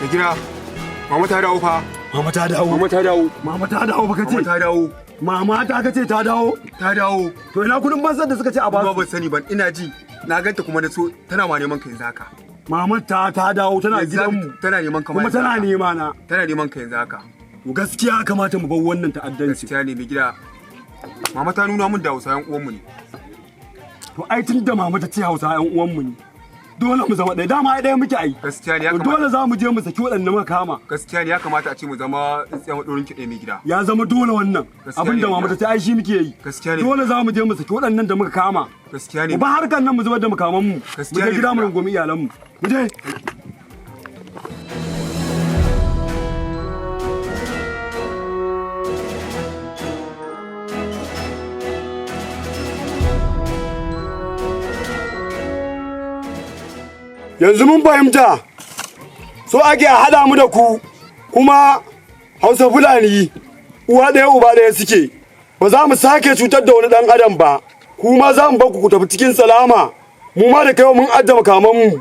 Da gida, mama ta dawo fa. Mama ta dawo. Mama ta dawo. Mama ta dawo baka Mama ce. ta dawo. Mama ta kace ta dawo. Ta dawo. To ina kudin fansar da suka ce a Ba ba su? ban sani ban, ina ji. Na ganta kuma na so tana ma neman ka yanzu haka. Mama ta dawo tana Yanzu haka gidanmu. Tana neman ka ma Kuma yanzu tana haka. nema na. Tana neman ka yanzu haka. To gaskiya kamata mu bar wannan ta'addanci. Gaskiya ne, mai gida. Mama ta nuna min da Hausawan uwanmu ne. To ai tun da mama ta ce Hausa ƴan uwanmu ne. Dole mu zama ɗaya, dama ai ɗaya muke ai. Gaskiya ne, ya To kamata. dole za mu je mu saki waɗanda muka kama. Gaskiya ne, ya kamata a ce mu zama tsintsiya maɗaurin ki ɗaya, mai gida. Ya zama dole wannan. Gaskiya Abin da ne, mama ta ce ai shi muke yi. Gaskiya ne. Dole za mu je mu saki waɗannan da muka kama. Gaskiya ne. Mu ba harkar nan, mu zubar da makaman mu. Mu Gaskiya je ne, gida mu gaskiya. rungumi iyalanmu. Mu je. Yanzu mun fahimta, so ake a haɗa mu da ku, kuma Hausa Fulani uwa ɗaya uba ɗaya suke. Ba za mu sake cutar da wani ɗan adam ba, kuma za mu bar ku ku tafi cikin salama. Mu ma da kai mun ajiye makamanmu,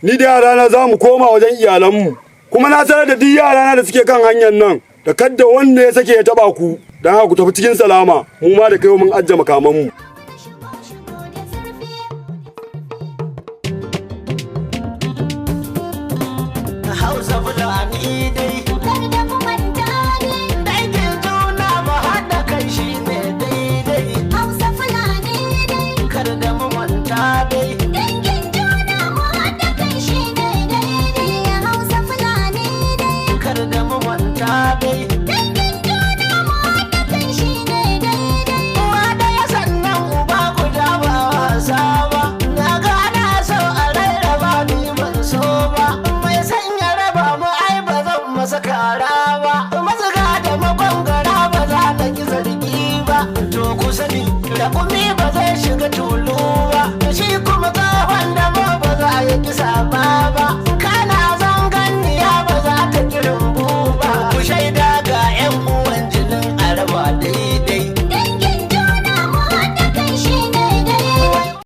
ni da yarana za mu koma wajen iyalanmu. Kuma na sanar da duk yarana da suke kan hanyar nan da kadda wanda ya sake ya taɓa ku. Don haka ku tafi cikin salama, mu ma da kai mun ajiye makamanmu. Shigo shigo da zurfi. Hausa Fulani.